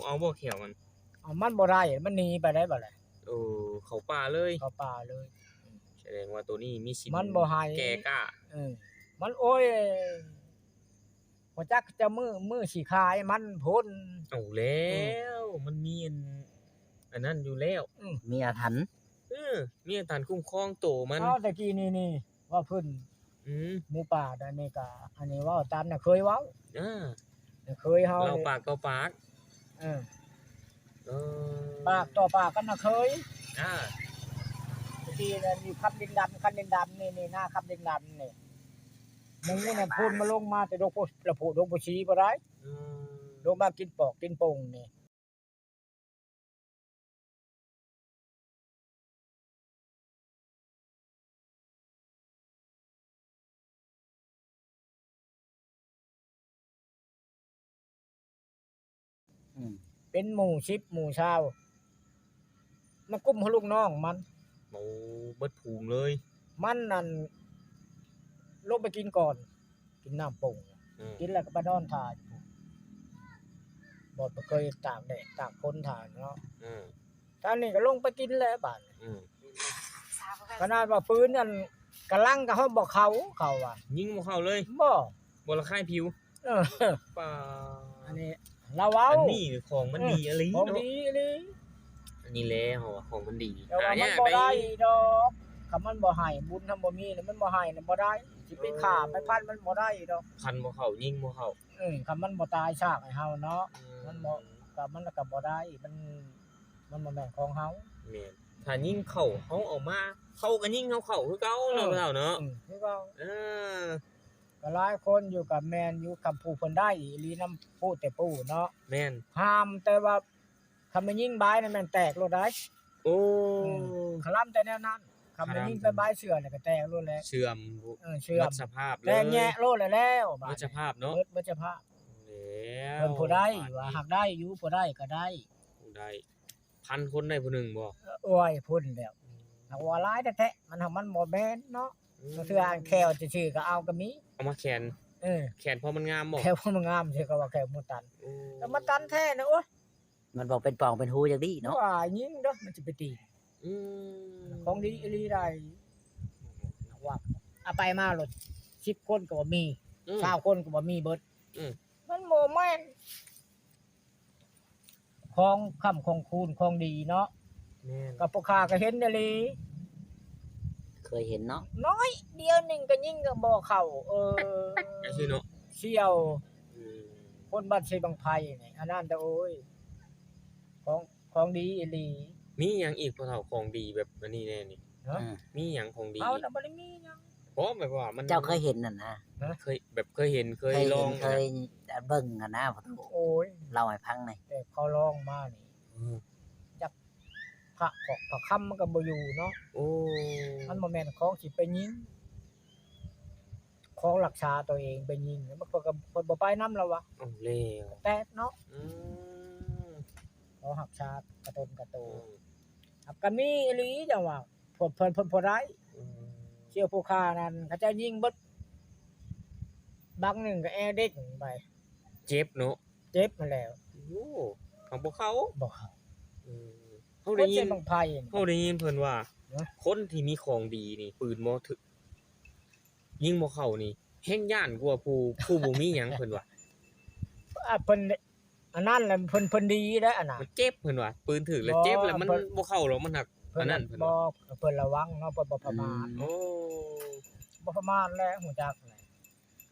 ເອົາບໍ່ແຂ້ວມັນ? ເອົາ ມັນບໍ່ໄດ້ ມັນໜີໄປໄດ້ບັດນີ້. ໂອ້ ເຂົ້າປ່າເລີຍ. ເຂົ້າປ່າເລີຍ. ສະແດງວ່າໂຕນີ້ມີສິນ ມັນບໍ່ໃຫ້ ແກ່ກ້າ. ເອີ ມັນ ໂອ້ຍ ບໍ່ຈັກຈະມື້ ມື້ຊິຂາຍມັນພຸ້ນ. ເອົາແລ້ວ ເອີ ມັນມີອັນ ອັນນັ້ນຢູ່ແລ້ວ. ອືມ ມີອາຖັນ. ເອີ ມີອາຖັນຄຸ້ມຄອງໂຕມັນ. ເອົາ ແຕ່ກີ້ນີ້ ນີ້ ເວົ້າພື້ນ ອືມ ໝູ່ປ່າ ອັນນີ້ກະ ອັນນີ້ເວົ້າຕາມນ້າເຄີຍເວົ້າ. ເອີ ນ້າເຄີຍເຮົາ ເລົ່າປາກຕໍ່ປາກ. ເອີ ເອີ ປາກຕໍ່ປາກກັບນ້າເຄີຍ. ອາ ແຕ່ກີ້ນັ້ນຢູ່ຄຳດິນດຳ ຄຳດິນດຳນີ້ ນີ້ນາຄຳດິນດຳນີ້ ໝູນັ້ນພຸ້ນມາລົງມາແຕ່ດົງໂພ ລະໂພ ດົງໂພສີບໍ່ໄດ້. ອືມ ລົງມາກິນປອກກິນໂປ່ງນີ້. ອືມ ເປັນໝູ່ສິບໝູ່ຊາວ ມາກຸມເອົາລູກນ້ອງມັນ. ໂອ້ ເບິດຝູງເລີຍ. ມັນນັ້ນລົງໄປກິນກ່ອນ ກິນນ້ຳໂປ່ງ. ອືມ ກິນແລ້ວກໍໄປນອນຖ້າຢູ່ພຸ້ນ ບໍ່ໄປເຄີຍຕາກແດດຕາກຝົນຖ້າເນາະ. ອືມ ທາງນີ້ກໍລົງໄປກິນແລ້ວບາດນີ້. ອືມ ຂະໜາດວ່າປືນອັນກຳລັງກໍເຮົາບໍ່ເຂົ້າ ເຂົາວ່າ ຍິງບໍ່ເຂົ້າເລີຍ. ບໍ່ ບໍ່ລະຄາຍຜິວ. ເອີ ປາ ອັນນີ້ລາວເວົ້າ. ອັນນີ້ຂອງມັນ ເອີ ດີອີ່ຫຼີ ຂອງ ເນາະ ດີອີ່ຫຼີ. ອັນນີ້ແຫຼະເຮົາວ່າຂອງມັນດີ ແຕ່ວ່າມັນບໍ່ໄດ້ດອກ. ຄັນມັນບໍ່ໃຫ້ ບຸນທຳບໍ່ມີ ມັນບໍ່ໃຫ້ນະບໍ່ໄດ້. ຊິໄປຂ້າໄປຟັນມັນບໍ່ໄດ້ດອກ. ຟັນບໍ່ເຂົ້າ ຍິງບໍ່ເຂົ້າ. ເອີ ຄັນມັນບໍ່ຕາຍຊາກໃຫ້ເຮົາເນາະ. ອືມ ມັນບໍ່ ກໍມັນກໍບໍ່ໄດ້ ມັນ ມັນບໍ່ແມ່ນຂອງເຮົາ. ແມ່ນ ຖ້າຍິງເຂົ້າເຮົາເອົາມາ ເຂົາກໍຍິງເຮົາເຂົ້າຄືເກົ່າເນາະ. ເອີ ເນາະ ອືມ ຄືເກົ່າ. ເອີ ກໍຫຼາຍຄົນຢູ່ ກໍແມ່ນຢູ່ ຄຳຜູ້ເພິ່ນໄດ້ອີ່ຫຼີນຳຜູ້ແຕ່ຜູ້ເນາະ. ແມ່ນ ຫ້າມແຕ່ວ່າ ຄັນແມ່ນຍິງບາຍນະແມ່ນແຕກໂລດໄດ໋. ໂອ້ ອືມ ຄະລຳແຕ່ແນວນັ້ນ. ຄັນແມ່ນຍິງໄປບາຍເຊື່ອແລ້ວກໍແຕກໂລດແຫຼະ. ເຊື່ອມ ເອີ ເຊື່ອມ ໝົດສະພາບເລີຍ ແຕກແຍະໂລດແລ້ວ. ໝົດສະພາບເນາະ. ເບິດ ໝົດສະພາບ. ແລ້ວ ເພິ່ນຜູ້ໃດວ່າຫາກໄດ້ຢູ່ ຜູ້ໃດກໍໄດ້ ຜູ້ໃດ ພັນຄົນໄດ້ຜູ້ໜຶ່ງບໍ່? ໂອ້ຍ ພຸ້ນແລ້ວ. ອືມ ຫາກວ່າຫຼາຍແທ້ໆ ມັນ ມັນບໍ່ແມ່ນເນາະ. ອືມ ບາງເທື່ອອັນແຂ້ວຊື່ໆກໍເອົາກໍມີ. ເອົາມາແຂນ. ເອີ ແຂນພໍມັນງາມບໍ່? ແຂ້ວພໍມັນງາມຊື່ ກໍວ່າແຂ້ວໝູຕັນ. ໂອ້ ແລ້ວມັນຕັນແທ້ນະ. ໂອ້ຍ ມັນບໍ່ເປັນປ່ອງເປັນຮູຈັກດີ້ເນາະ. ວ່າຍິງເດີ້ ມັນຊິໄປຕີ. ອືມ ຂອງດີອີ່ຫຼີໃດ໋. ວ່າເອົາໄປມາໂລດ ສິບຄົນກໍບໍ່ມີ. ອືມ ຊາວຄົນກໍບໍ່ມີເບິດ. ອືມ ມັນບໍ່ແມ່ນ ຂອງຄ້ຳຂອງຄູນຂອງດີເນາະ. ແມ່ນ ກັບພວກຂ້າກໍເຫັນອີ່ຫຼີ. ເຄີຍເຫັນເນາະ. ນ້ອຍດຽວໜຶ່ງກໍຍິງກໍບໍ່ເຂົ້າ. ເອີ ຈັ່ງຊີ້ເນາະ. ສ່ຽວ. ອືມ ຄົນບ້ານເຊບັ້ງໄຟນີ້ ອັນນັ້ນເດີ້ ໂອ້ຍ ຂອງ ຂອງດີອີ່ຫຼີ. ມີຫຍັງອີກພໍ່ເຖົ້າຂອງດີແບບອັນນີ້ແດ່ນີ້? ຮະ? ອືມ ມີຫຍັງຂອງດີ? ເຮົານະບໍ່ໄດ້ມີຫຍັງ. ບໍ່ ແບບວ່າມັນ ເຈົ້າເຄີຍເຫັນຫັ້ນນະ? ຮະ? ເຄີຍ ແບບເຄີຍເຫັນ ເຄີຍລອງ ເຄີຍເຫັນ ເຄີຍເບິ່ງຫັ້ນນະພໍ່ຕູ້. ໂອ້ຍ ເລົ່າໃຫ້ຟັງແດ່. ແຕ່ເຂົາລອງມານີ້ ອືມ ຈັກພະຂອກພະຄຳມັນກໍບໍ່ຢູ່ເນາະ. ໂອ້ ມັນບໍ່ແມ່ນຂອງຊິໄປຍິງ ຂອງລັກສາຕົວເອງໄປຍິງ ມັນກໍ ເພິ່ນບໍ່ໄປນຳແລ້ວວະ. ເອົາແລ້ວ ແຕກເນາະ. ອືມ ຂໍຮັກສາກະຕົນກະໂຕ. ອືມ ຫາກກໍມີອີ່ຫຼີຈັ່ງວ່າ ພວກເພິ່ນ ເພິ່ນບໍ່ໄດ້. ອືມ ສ່ຽວຜູ້ຂ້ານັ້ນ ເຂົາເຈົ້າຍິງເບິດ ບັກໜຶ່ງກໍແອເດ້ງໄປ. ເຈັບເນາະ. ເຈັບຫັ້ນແຫຼະ. ໂອ້ ເຂົາບໍ່ເຂົ້າ. ບໍ່ເຂົ້າ. ອືມ ເຮົາໄດ້ຍິນ ເຮົາໄດ້ຍິນເພິ່ນວ່າ ຮະ? ຄົນທີ່ມີຂອງດີນີ້ ປືນບໍ່ຖືກ ຍິງບໍ່ເຂົ້ານີ້ ແຮງຢ້ານກວ່າຜູ້ ຜູ້ບໍ່ມີຫຍັງ ເພິ່ນວ່າ. ອາ ເພິ່ນ ອັນນັ້ນແຫຼະ ເພິ່ນ ເພິ່ນດີແຫຼະອັນນັ້ນ. ມັນເຈັບ ເພິ່ນວ່າ ປືນຖືກແລ້ວເຈັບ ແລ້ວມັນບໍ່ເຂົ້າດອກ ມັນຫາກ ເພິ່ນ ອັນນັ້ນ ເພິ່ນວ່າ ບໍ່ ເພິ່ນລະວັງເນາະ ເພິ່ນບໍ່ປະໝາດ. ອືມ ໂອ້ ບໍ່ປະໝາດແຫຼະ ຮູ້ຈັກແຫຼະ.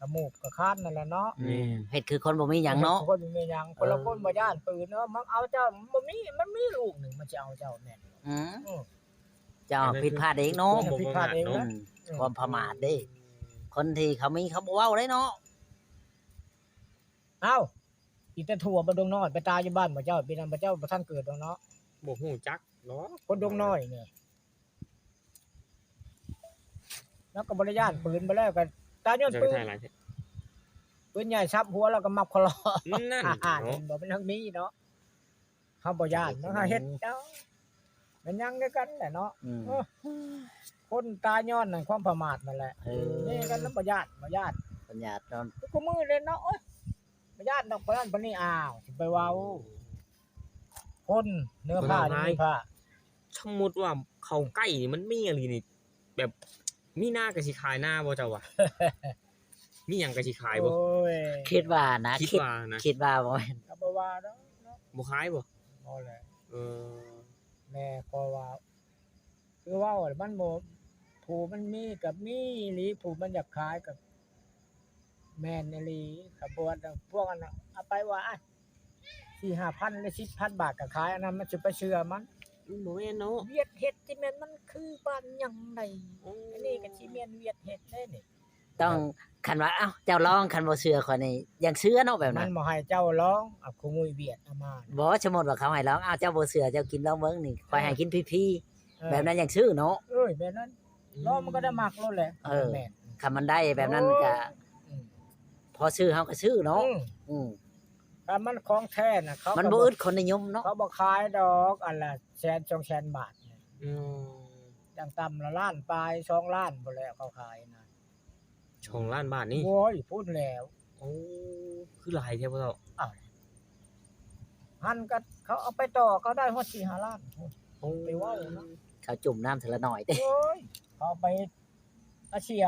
ກະໝູບກະຄານນັ້ນແຫຼະເນາະ. ອືມ ເຮັດຄືຄົນບໍ່ມີຫຍັງເນາະ. ເຮັດຄືຄົນບໍ່ມີຫຍັງ. ເອີ ຄົນລະຄົນບໍ່ຢ້ານປືນເນາະ. ມັນເອົາເຈົ້າ ມັນບໍ່ມີ ມັນມີລູກໜຶ່ງ ມັນຊິເອົາເຈົ້າແມ່ນ. ອືມ ເຈົ້າຜິດພາດເອງເນາະ. ຜິດພາດເອງນະ. ອືມ ຄວາມປະໝາດເດ້. ອືມ ຄົນທີ່ເຂົາມີເຂົາບໍ່ເວົ້າເດ້ເນາະ. ເອົ້າ ອີແຕ່ທົ່ວບໍ່ດົງນ້ອຍ ໄປຕາຍຢູ່ບ້ານບໍ່ເຈົ້າ ປີນັ້ນບໍ່ເຈົ້າບໍ່ທັນເກີດດອກເນາະ. ບໍ່ຮູ້ຈັກເນາະ ຄົນດົງນ້ອຍນີ້. ລາວກໍບໍ່ໄດ້ຢ້ານປືນ ບໍ່ແລ້ວກໍຕາຍຍ້ອນປືນ. ປືນໃຫຍ່ສັບຫົວລາວກໍມັບຄໍລໍ. ນັ້ນເນາະ ເຫັນບໍ່ ມັນທັງມີເນາະ. ເຮົາບໍ່ຢ້ານເນາະ ເຮົາເຮັດເຈົ້າ ແມ່ນຫຍັງຄືກັນແຫຼະເນາະ. ອືມ ເອີ ຄົນຕາຍຍ້ອນນັ້ນຄວາມປະໝາດນັ້ນແຫຼະ. ເອີ ນີ້ກັນນຳ ບໍ່ຢ້ານ ບໍ່ຢ້ານ ບໍ່ຢ້ານເນາະ. ຄືມື້ນີ້ເນາະ ໂອ້ຍ ບໍ່ຢ້ານດອກ ປານນັ້ນປານນີ້ ອ້າວ ຊິໄປເວົ້າ. ອືມ ຄົນເນື້ອຜ້ານີ້ມີຜ້າ. ສົມມຸດວ່າເຂົ້າໃກ້ນີ້ມັນມີອີ່ຫຼີນີ້ ແບບມີນາກໍຊິຂາຍນາບໍ່ເຈົ້າວ່າ? ມີຫຍັງກໍຊິຂາຍບໍ່? ໂອ້ຍ ຄິດວ່ານະ ຄິດວ່ານະ ຄິດວ່າບໍ່ແມ່ນ ກໍບໍ່ວ່າດອກເນາະ. ບໍ່ຂາຍບໍ່? ບໍ່ແຫຼະ. ເອີ ແມ່ກໍວ່າ ຄືເວົ້າແຫຼະ ມັນບໍ່ ຜູ້ມັນມີກໍມີອີ່ຫຼີ ຜູ້ມັນຢາກຂາຍກໍແມ່ນອີ່ຫຼີ. ຂະບວນພວກນັ້ນເອົາໄປວ່າ ສີ່ຫ້າພັນ ຫຼື ສິບພັນບາດກໍຂາຍ ອັນນັ້ນມັນຊິໄປເຊື່ອມັນ? ມັນບໍ່ແມ່ນເນາະ. ວຽດເຮັດຊິແມ່ນມັນຄືບ້ານຫຍັງໃດ? ໂອ້ ອັນນີ້ກໍຊິແມ່ນວຽດເຮັດເດ້ນີ້. ຕ້ອງ ຄັນວ່າ ເອົ້າ ເຈົ້າລອງ ຄັນບໍ່ເຊື່ອຂ້ອຍນີ້ ຍັງເຊື່ອເນາະ ແບບນັ້ນ. ມັນບໍ່ໃຫ້ເຈົ້າລອງ ເອົາ ຂະມຸຍວຽດເອົາມາ. ບໍ່ ສົມມຸດວ່າເຂົາໃຫ້ລອງ ເອົາ ເຈົ້າບໍ່ເຊື່ອ ເຈົ້າກິນລອງເບິ່ງນີ້ ຂ້ອຍໃຫ້ກິນຟຣີໆ ເອີ ແບບນັ້ນຍັງຊື້ເນາະ. ເອີ ແບບນັ້ນ ອືມ ລອງມັນກໍໄດ້ມັກໂລດແຫຼະ. ເອີ ແມ່ນ ຄັນມັນໄດ້ແບບນັ້ນກໍ ໂອ້ຍ ອືມ ພໍຊື້ເຮົາກໍຊື້ເນາະ. ອືມ ອືມ ຄັນມັນຂອງແທ້ນະ ເຂົາ ມັນບໍ່ອຶດຄົນນິຍົມເນາະ ເຂົາບໍ່ຂາຍດອກ ອັນລະແສນສອງແສນບາດ. ອືມ ຢ່າງຕ່ຳລະລ້ານປາຍ ສອງລ້ານພຸ້ນແຫຼະ ເຂົາຂາຍນະ. ສອງລ້ານບາດນີ້? ໂອ້ຍ ພຸ້ນແລ້ວ. ໂອ້ ຄືຫຼາຍແທ້ພໍ່ເຖົ້າ? ອ້າວ ຫັ້ນກໍເຂົາເອົາໄປຕໍ່ ເຂົາໄດ້ຮອດສີ່ຫ້າລ້ານພຸ້ນ. ໂອ້ ໄປເວົ້ານະ ເຂົາຈຸ່ມນ້ຳເທື່ອລະໜ້ອຍເດ້. ໂອ້ຍ ເຂົາໄປ ອາເຊຍ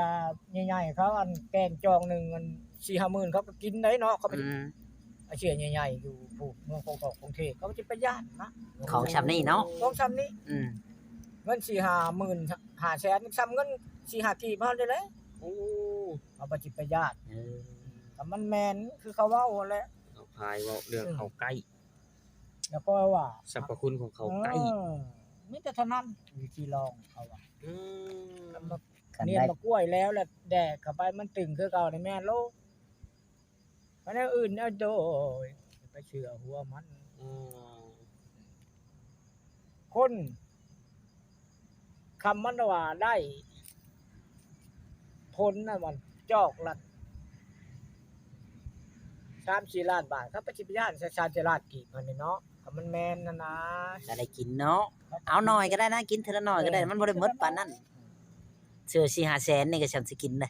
ໃຫຍ່ໆ ເຂົາອັນແກງຈອງໜຶ່ງ ອັນສີ່ຫ້າໝື່ນ ເຂົາກໍກິນໄດ້ເນາະ. ເຂົາໄປ ອືມ ອາເຊຍໃຫຍ່ໆ ຢູ່ພຸ້ນ ເມືອງກອງທອງ ກຸງເທບ ເຂົາຊິໄປຢ້ານນະ ຂອງຊ່ຳນີ້ເນາະ ຂອງຊ່ຳນີ້. ອືມ ເງິນສີ່ຫ້າໝື່ນ ຫ້າແສນ ຊ່ຳເງິນສີ່ຫ້າກີບເຮົານີ້ແຫຼະ. ໂອ້ ເຮົາກໍຊິໄປຢ້ານ. ເອີ ກໍມັນແມ່ນຄືເຂົາເວົ້າຫັ້ນແຫຼະ ເຂົາພາຍເວົ້າເລື່ອງ ອືມ ເຂົ້າໃກ້ ແລ້ວກໍວ່າ ສັບພະຄຸນຂອງເຂົ້າໃກ້ ເອີ ມີແຕ່ເທົ່ານັ້ນ ວິທີລອງເຂົາວ່າ. ອືມ ຄັນວ່າ ນຽນໝາກກ້ວຍແລ້ວ ແລ້ວແດກເຂົ້າໄປ ມັນຕຶງຄືເກົ່ານີ້ແມ່ນໂລດ. ອັນແນວອື່ນ ໂອ້ຍ ໄປເຊື່ອຫົວມັນ. ອືມ ຄົນ ຄຳມັນວ່າໄດ້ຜົນນະ ມັນຈອກລະສາມສີ່ລ້ານບາດ ເຂົາໄປຊິໄປຢ້ານໃສ່ສາມສີ່ລ້ານກີບຫັ້ນເນາະ. ກໍມັນແມ່ນຫັ້ນນາ ກໍໄດ້ກິນເນາະ. ເອົາໜ້ອຍກໍໄດ້ນະ ກິນເທື່ອລະໜ້ອຍກໍໄດ້ ເອີ ມັນບໍ່ໄດ້ໝົດປານນັ້ນ. ເຊື່ອສີ່ຫ້າແສນນີ້ກໍຊ່ຳຊິກິນເດ້.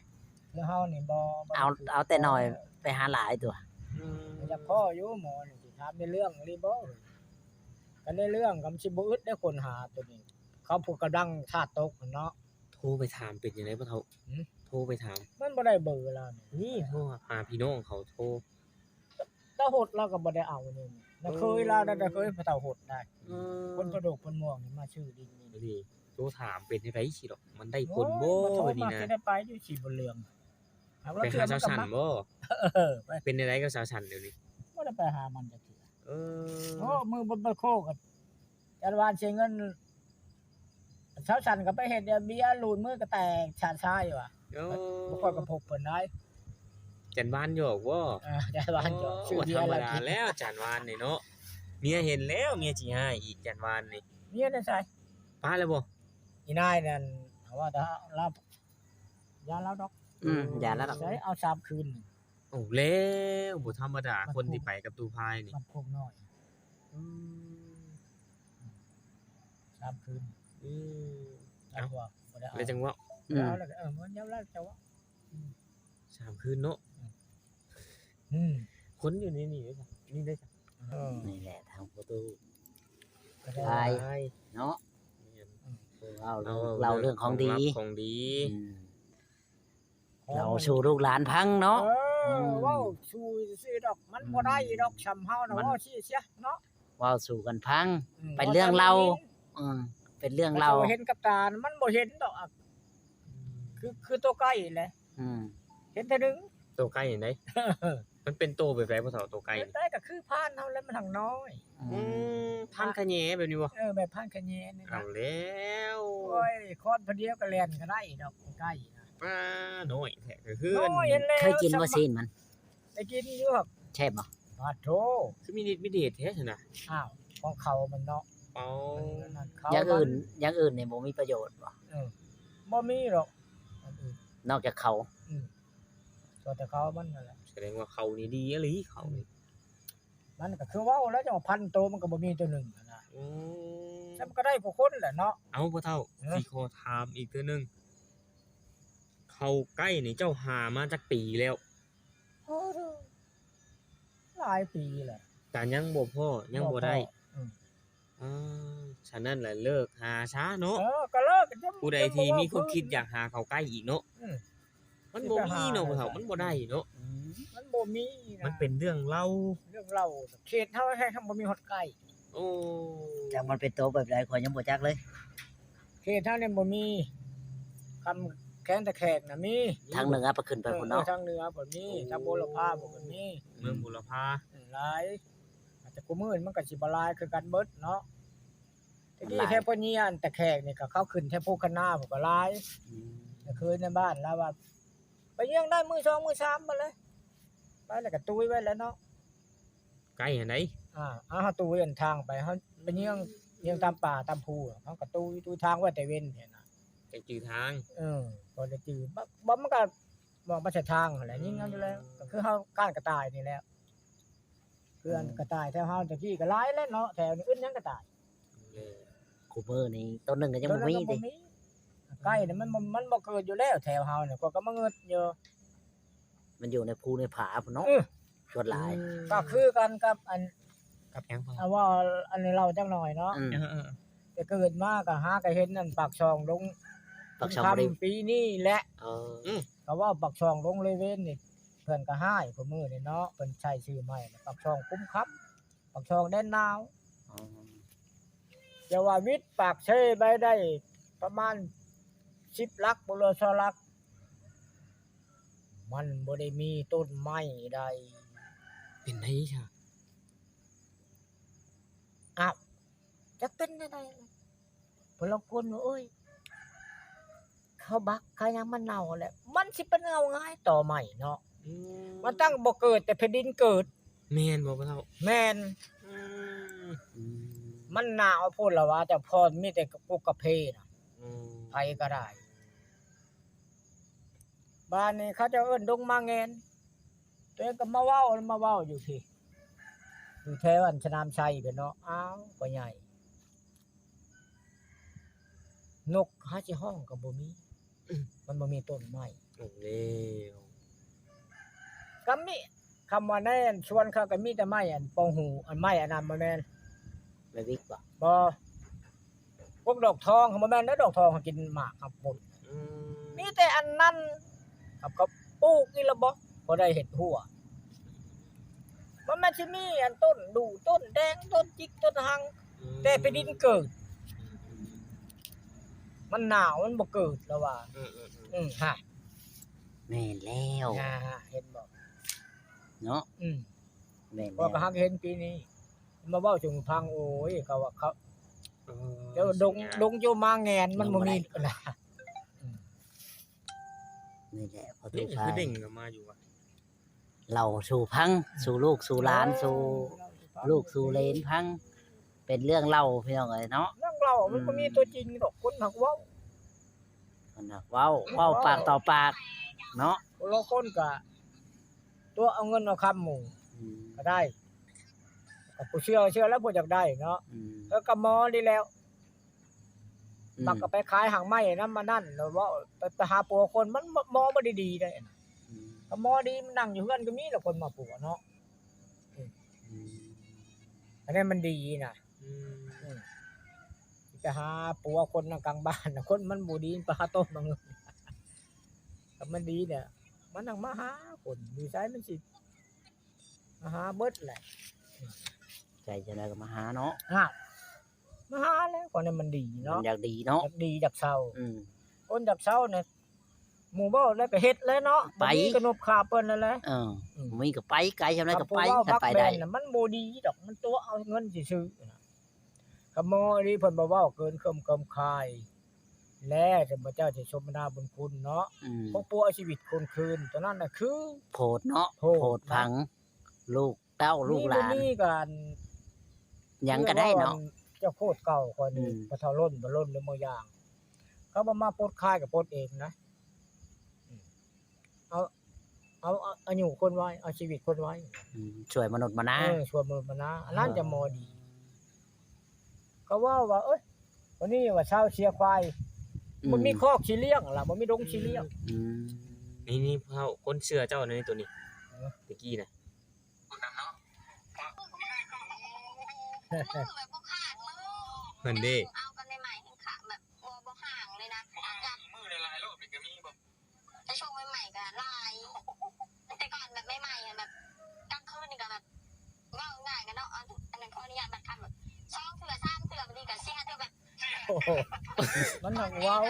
ຄືເຮົານີ້ບໍ່ ບໍ່ ເອົາ ເອົາແຕ່ໜ້ອຍໄປຫາຫຼາຍຕົວະ. ອືມ ຢາກພໍຢູ່ໝໍນີ້ ຊິຖາມໃນເລື່ອງອີ່ຫຼີບໍ່? ກໍໃນເລື່ອງກໍມັນຊິບໍ່ອຶດໄດ້ຄົ້ນຫາຕົວນີ້ ເຂົາຜູ້ກຳລັງທາດຕົກຫັ້ນເນາະ. ໂທໄປຖາມເປັນຈັ່ງໃດພໍ່ເຖົ້າ? ຫື? ໂທໄປຖາມ ມັນບໍ່ໄດ້ເບີລາວນີ້. ນີ້ໂທຫາພີ່ນ້ອງເຂົາ ໂທ ຕາຫົດລາວກໍບໍ່ໄດ້ເອົານີ້ ນະເຄີຍລາວໄດ້ ນະເຄີຍພໍ່ເຖົ້າຫົດໄດ້. ເອີ ຄົນປະໂດກຄົນມ່ວງນີ້ມາຊື້ດິນນີ້ ໂທຖາມເປັນຈັ່ງໃດຊິດອກ ມັນໄດ້ຜົນບໍ່? ໂອ້ຍ ນີ້ນະ ໄປຢູ່ສີບຸນເຫຼືອງ ໄປຫາສາວສັນບໍ່? ເອີ ໄປ ເປັນຈັ່ງໃດກັບສາວສັນດຽວນີ້? ບໍ່ໄດ້ໄປຫາມັນຈັກເທື່ອ. ເອີ ໂອ້ ມື້ບົດ ບັດໂຄກໍ ຈັນວານເສຍເງິນ ສາວສັນກໍໄປເຮັດເບຍ ລູດມືກໍແຕກຊາຊາຢູ່ວ່າ. ໂອ້ ບໍ່ຄ່ອຍກະພົບເພິ່ນໄດ໋. ຈັນວານຫຍອກບໍ່? ເອີ ຈັນວານຫຍອກ. ໂອ້ ຊື່ເບຍ ບໍ່ທຳມະດາແລ້ວ ຈັນວານນີ້ເນາະ. ເມຍເຫັນແລ້ວ ເມຍຊິຮ້າຍອີກ ຈັນວານນີ້. ເມຍໄດ້ໃສ? ປາແລ້ວບໍ່? ອີນາຍນັ້ນ ເຮົາວ່າແຕ່ລາວ ຢ່າລາວດອກ. ອືມ ຢ່າລາວດອກ. ໃສ ເອົາສາມຄືນ. ໂອ້ ແລ້ວ ບໍ່ທຳມະດາ ມັນ ຄົນທີ່ໄປກັບຕູ້ພາຍນີ້ ມັນຄົງນ້ອຍ. ອືມ ສາມຄືນ. ອືມ ເອົາ ແລ້ວຈັງເວົ້າ. ອືມ ເອົາແລ້ວ ເອີ ມັນຍາມແລ້ວເຈົ້າເວົ້າ. ອືມ ສາມຄືນເນາະ. ອືມ ຄົນຢູ່ໃນນີ້ເດ້ ນີ້ເດ້. ເອີ ນີ້ແຫຼະທາງປະຕູ ກໍໄດ້ ໄດ້ເນາະ. ແມ່ນ ເວົ້າເລື່ອງ ເລົ່າເລື່ອງຂອງດີ ຂອງດີ. ອືມ ເລົ່າສູ່ລູກຫຼານຟັງເນາະ. ເອີ ອືມ ເວົ້າສູ່ຊື່ໆດອກ ມັນ ອືມ ບໍ່ໄດ້ດອກ ຊ່ຳເຮົານະ ມັນ ເວົ້າຊື່ເສຍເນາະ ເວົ້າສູ່ກັນຟັງ. ອືມ ເປັນເລື່ອງເລົ່າ. ອືມ ເປັນເລື່ອງເລົ່າ ເຂົາເຈົ້າເຫັນກັບຕາ ມັນບໍ່ເຫັນດອກ. ອືມ ຄື ຄືໂຕໄກ່ແຫຼະ. ອືມ ເຫັນເທື່ອໜຶ່ງ ໂຕໄກ່ໃດ? ມັນເປັນໂຕແບບໃດພໍ່ເຖົ້າ ໂຕໄກ່? ເປັນໄດ້ກໍຄືພານເຮົາແຫຼະ ມັນຫາກນ້ອຍ. ອືມ ອືມ ພານຂະແຍງແບບນີ້ບໍ່? ເອີ ແບບພານຂະແຍງນີ້ນະ. ເອົາແລ້ວ ໂອ້ຍ ຄອນພະດຽວກໍແລ່ນກໍໄດ້ດອກ ໄກ່ນະ. ປ້າ ນ້ອຍແທ້ ກໍຄື ນ້ອຍຫັ້ນແຫຼະ. ເຄີຍກິນບໍ່ຊີ້ນມັນ? ໄດ້ກິນຢູ່. ແຊບບໍ່? ປາດໂທ ຄືມີລິດມີເດດແທ້ຊັ້ນນະ. ອ້າວ ຂອງເຂົາມັນເນາະ. ເອົາ ມັນ ອັນນັ້ນ ເຂົາ ຢ່າງອື່ນ ມັນ ຢ່າງອື່ນນີ້ບໍ່ມີປະໂຫຍດບໍ່? ເອີ ບໍ່ມີດອກ ອັນອື່ນ ນອກຈາກເຂົາ. ອືມ ກໍແຕ່ເຂົາມັນນັ້ນແຫຼະ. ສະແດງວ່າເຂົານີ້ດີອີ່ຫຼີ ເຂົານີ້. ອືມ ມັນກໍຄືເວົ້າແລ້ວ ເຈົ້າວ່າພັນໂຕມັນກໍບໍ່ມີໂຕໜຶ່ງຫັ້ນນະ. ອືມ ຊ່ຳກໍໄດ້ຜູ້ຄົນແຫຼະເນາະ. ເອົາ ພໍ່ເຖົ້າ ເອີ ຊິຂໍຖາມອີກເທື່ອໜຶ່ງ ເຂົ້າໃກ້ນີ້ເຈົ້າຫາມາຈັກປີແລ້ວ? ໂອ້ ຫຼາຍປີແລ້ວ ກະຍັງບໍ່ພໍ້ ຍັງບໍ່ໄດ້. ບໍ່ພໍ້. ອືມ ເອີ ສະນັ້ນລະເລີກຫາຊະເນາະ. ເອີ ກໍເລີກ ຜູ້ໃດທີ່ມີຄວາມຄິດຢາກຫາເຂົ້າໃກ້ອີກເນາະ. ອືມ ມັນບໍ່ມີເນາະ ຜູ້ເຖົ້າ ມັນບໍ່ໄດ້ເນາະ. ອືມ ມັນບໍ່ມີນະ ມັນເປັນເລື່ອງເລົ່າ ເລື່ອງເລົ່າ. ເຂດເຮົາແຮງບໍ່ມີຮອດໃກ້. ໂອ້ ຈັກມັນເປັນໂຕແບບໃດ ຂ້ອຍຍັງບໍ່ຈັກເລີຍ. ເຂດເຮົານີ້ບໍ່ມີ ຄຳແຂງຕະແຄກນະມີ ທາງເໜືອໄປຂຶ້ນໄປພຸ້ນເນາະ. ເອີ ທາງເໜືອກໍມີ ໂອ້ ທາງບູລະພາກໍມີ ເມືອງບູລະພາ ອືມ ຫຼາຍ. ແຕ່ຄູ່ມື້ນີ້ມັນກໍຊິບໍ່ຫຼາຍຄືກັນເບິດເນາະ. ແຕ່ກີ້ແຖວພະເຍ ອັນຕະແຄກນີ້ກໍເຂົາຂຶ້ນແຖວພູຄະນາພຸ້ນກໍຫຼາຍ. ອືມ ກໍຄືໃນບ້ານລາວວ່າ ໄປຍັງໄດ້ມື້ສອງມື້ສາມພຸ້ນແຫຼະ ໄປແລ້ວກໍຕຸ້ຍໄວ້ແລ້ວເນາະ. ໃກ້ຫັ້ນໃດ໋. ອ່າ ເຮົາຕຸ້ຍອັນທາງໄປ ເຮົາໄປເຍືອງ ເຍືອງຕາມປ່າຕາມພູ ເຮົາກໍຕຸ້ຍ ຕຸ້ຍທາງໄວ້ແຕ່ເວັນຫັ້ນນະ ຈັ່ງຈື່ທາງ. ເອີ ພໍໄດ້ຈື່ ບ- ບ- ມັນກໍມອງໄປໃສ່ທາງຫັ້ນແຫຼະ ຍິງເອົາຢູ່ແລ້ວ. ກໍຄືເຮົາກ້ານກະຕ່າຍນີ້ແຫຼະ ເພື່ອນກະຕ່າຍແຖວເຮົາແຕ່ກີ້ກໍຫຼາຍແລ້ວເນາະ ແຖວນີ້ອຶດຫຍັງກະຕ່າຍ. ເອີ ຄູ່ມື້ນີ້ຕົ້ນໜຶ່ງກໍຍັງບໍ່ມີຕິ ໃກ້ນີ້ມັນບໍ່ ມັນບໍ່ເກີດຢູ່ແລ້ວແຖວເຮົານີ້ ຂ້ອຍກໍມາງຶດຢູ່. ມັນຢູ່ໃນພູໃນຜາພຸ້ນເນາະ. ເອີ ສ່ວນຫຼາຍ ອືມ ກໍຄືກັນກັບອັນ ກັບຫຍັງພໍ່? ເອົາເວົ້າອັນນີ້ເລົ່າຈັກໜ້ອຍເນາະ. ອືມ ເອີໆ ແຕ່ເກີດມາກໍຫາກໍເຫັນອັນປາກຊ່ອງດົງ ປາກຊ່ອງຄຸມຄຳປີນີ້ແຫຼະ. ເອີ ອືມ ກໍເວົ້າປາກຊ່ອງດົງເລເວນນີ້ ເພິ່ນກໍຮ້າຍຄູ່ມື້ນີ້ເນາະ ເພິ່ນໃຊ້ຊື່ໃໝ່ ປາກຊ່ອງຄຸມຄຳ ປາກຊ່ອງແດນໜາວ. ອໍ ຈະວ່າວິດປາກເຊໄປໄດ້ປະມານສິບຫຼັກ ບໍ່ເຫຼືອຊາວຫຼັກ ມັນບໍ່ໄດ້ມີຕົ້ນໄມ້ໃດ. ເປັນໃດຊະ? ອ້າວ ຈັກເປັນແນວໃດລະ ຜູ້ລາງຄົນວ່າ ໂອ້ຍ ເຂົາບັກເຂົາຫຍັງມັນເນົ່າແຫຼະ ມັນຊິໄປເນົ່າງ່າຍຕໍ່ໄມ້ເນາະ. ອືມ ມັນຕັ້ງບໍ່ເກີດແຕ່ແຜ່ນດິນເກີດ. ແມ່ນບໍ່ພໍ່ເຖົ້າ? ແມ່ນ. ອືມ ອືມ ມັນໜາວໂພດລະວ່າ ເຈົ້າພອນມີແຕ່ກະປຸກກະເພນະ. ອືມ ໃຜກໍໄດ້. ບ້ານນີ້ເຂົາເຈົ້າເອີ້ນດົງໝາແງນ ຕົວເອງກໍມາເວົ້າ ມາເວົ້າຢູ່ພີ້ ຢູ່ແຖວອັນສະໜາມໄຊພຸ້ນເນາະ. ອ້າວ ພໍ່ໃຫຍ່ ນົກຫາຊິຮ້ອງກໍບໍ່ມີ. ອືມ ມັນບໍ່ມີຕົ້ນໄມ້. ໂອ້ ແລ້ວ ກໍມີ ຄຳວ່າໃນອັນສວນເຂົາກໍມີແຕ່ໄມ້ອັນປ່ອງຫູ ອັນໄມ້ອັນນັ້ນບໍ່ແມ່ນ ໄມ້ວິກບໍ່? ບໍ່ ພວກດອກທອງ ບໍ່ແມ່ນເດີ ດອກທອງເຂົາກິນໝາກເຂົາປຸ້ນ. ອືມ ມີແຕ່ອັນນັ້ນ ເຂົາ ເຂົາປູກອີ່ລະບໍ່ ບໍ່ໄດ້ເຮັດຮົ້ວ. ມັນແມ່ນຊິມີອັນຕົ້ນດູ່ ຕົ້ນແດງ ຕົ້ນຈິກ ຕົ້ນຫັງ ອືມ ແຕ່ແຜ່ນດິນເກີດ ອືມ ມັນໜາວ ມັນບໍ່ເກີດລະວ່າ. ອືມໆໆ ອືມ ຮະ ແມ່ນແລ້ວ ຮະ ເຫັນບໍ່ເນາະ. ອືມ ແມ່ນແລ້ວ ຂ້ອຍກໍຫາກເຫັນປີນີ້ ມາເວົ້າສູ່ຟັງ. ໂອ້ຍ ເຂົາວ່າເຂົາ ເອີ ເຈົ້າດົງ ດົງຢູ່ໝາແງນ ມັນບໍ່ມີນະ. ອືມ ນີ້ແຫຼະ ພໍ່ຕູ້ຊາຍ ເດັງກໍມາຢູ່ວ່າ ເລົ່າສູ່ຟັງ ສູ່ລູກສູ່ຫຼານ ເອີ ສູ່ລູກສູ່ເຫຼນຟັງ ເປັນເລື່ອງເລົ່າພີ່ນ້ອງເອີຍເນາະ. ເລື່ອງເລົ່າມັນບໍ່ມີຕົວຈິງດອກ ອືມ ຄົນມັກເວົ້າ ຄົນມັກເວົ້າ ເວົ້າປາກຕໍ່ປາກເນາະ. ຄົນລາງຄົນກະຕົວະເອົາເງິນເອົາຄຳໝູ່ ອືມ ກໍໄດ້ ກໍຜູ້ເຊື່ອເຊື່ອແລ້ວ ຜູ້ຢາກໄດ້ເນາະ. ອືມ ເອີ ກໍໝໍນີ້ແລ້ວ ອືມ ມັກກໍໄປຂາຍຫາງໄມ້ນຳອັນນັ້ນ ແລ້ວເວົ້າໄປ ໄປຫາຜົວຄົນ ມັນໝໍບໍ່ໄດ້ດີເດ້. ອືມ ກໍໝໍດີມັນນັ່ງຢູ່ເຮືອນກໍມີແຫຼະ ຄົນມາປົວເນາະ. ອືມ ອືມ ອັນນັ້ນມັນດີນະ. ອືມ ອືມ ໄປຫາປົວຄົນນຳກາງບ້ານນະ ຄົນມັນບໍ່ດີ ໄປຫາຕົ້ມເອົາເງິນ. ຄັນມັນດີນະ ມັນນັ່ງມາຫາຄົນ ຢູ່ໃສມັນຊິ ມາຫາເບິດແຫຼະ. ໃຈຈັ່ງໃດກໍມາຫາເນາະ. ອ້າວ ມາຫາແລ້ວ ຄົນນີ້ມັນດີເນາະ ມັນຢາກດີເນາະ ຢາກດີຢາກເຊົາ. ອືມ ຄົນຢາກເຊົານີ້ ໝູ່ເວົ້າແລ້ວກໍເຮັດແຫຼະເນາະ ໄປ ບໍ່ມີກໍນົບຂາເພິ່ນນັ້ນແຫຼະ. ເອີ ອືມ ມີກໍໄປ ໄກສ່ຳໃດກໍໄປ ຄັນໄປໄດ້ ມັນບໍ່ດີດອກ ມັນຕົວະເອົາເງິນຊື່ໆນະ. ຄຳໝໍນີ້ເພິ່ນບໍ່ເວົ້າເກີນເຄິມເກີນຄາຍ ແລະ ເຈົ້າພະເຈົ້າຊິສົມມະນາບຸນຄຸນເນາະ. ອືມ ພວກປົວເອົາຊີວິດຄົນຄືນ ຕົວນັ້ນນະຄືໂພດເນາະ ໂພດ ໂພດຝັງ ນະ ລູກເຕົ້າລູກຫຼານ ມີບໍ່ມີກໍອັນ ຫຍັງກໍໄດ້ເນາະ. ເຈົ້າໂຄດເກົ່າຂ້ອຍນີ້ ອືມ ພໍ່ເຖົ້າລົ້ນບໍ່ລົ້ນເລື່ອງບາງຢ່າງ ເຂົາບໍ່ມາປົດຄາຍກໍປົດເອງນະ. ອືມ ເອົາ ເອົາ ເອົາອາຍຸຄົນໄວ້ ເອົາຊີວິດຄົນໄວ້. ອືມ ຊ່ວຍມະນຸດມະນາ ເອີ ຊ່ວຍມະນຸດມະນາ ອັນນັ້ນຈະໝໍດີ. ເຂົາເວົ້າວ່າ ເອີຍ ຄົນນີ້ວ່າຊາວເຊຍຄວາຍ ອືມ ບໍ່ມີຄອກຊິລ້ຽງລະ ບໍ່ມີດົງຊິລ້ຽງ. ອືມ ນີ້ ນີ້ເຮົາ ຄົນເຊື່ອເຈົ້າໃນໂຕນີ້ ເອີ ຕະກີ້ນະ. ເພິ່ນເດ້ ເອົາກັນໃໝ່ໆ ແຮງຂະ ແບບບໍ່ ບໍ່ຫ່າງເລີຍນະ ບໍ່ຫ່າງ ມື້ລະຫຼາຍລອບນີ້ກໍມີບໍ່? ແຕ່ຊ່ວງໃໝ່ໆກໍຫຼາຍ ແຕ່ກ່ອນແບບໃໝ່ໆ ແບບກາງຄືນນີ້ກໍແບບ ເວົ້າງ່າຍກັນເນາະ ອັນ ອັນນັ້ນຂໍອະນຸຍາດບັດຄຳ ແບບສອງເທື່ອສາມເທື່ອ ບາງທີກໍສີ່ຫ້າເທື່ອ ແບບ ໂອ້ໂຫ ມັນຫາກເວົ້າ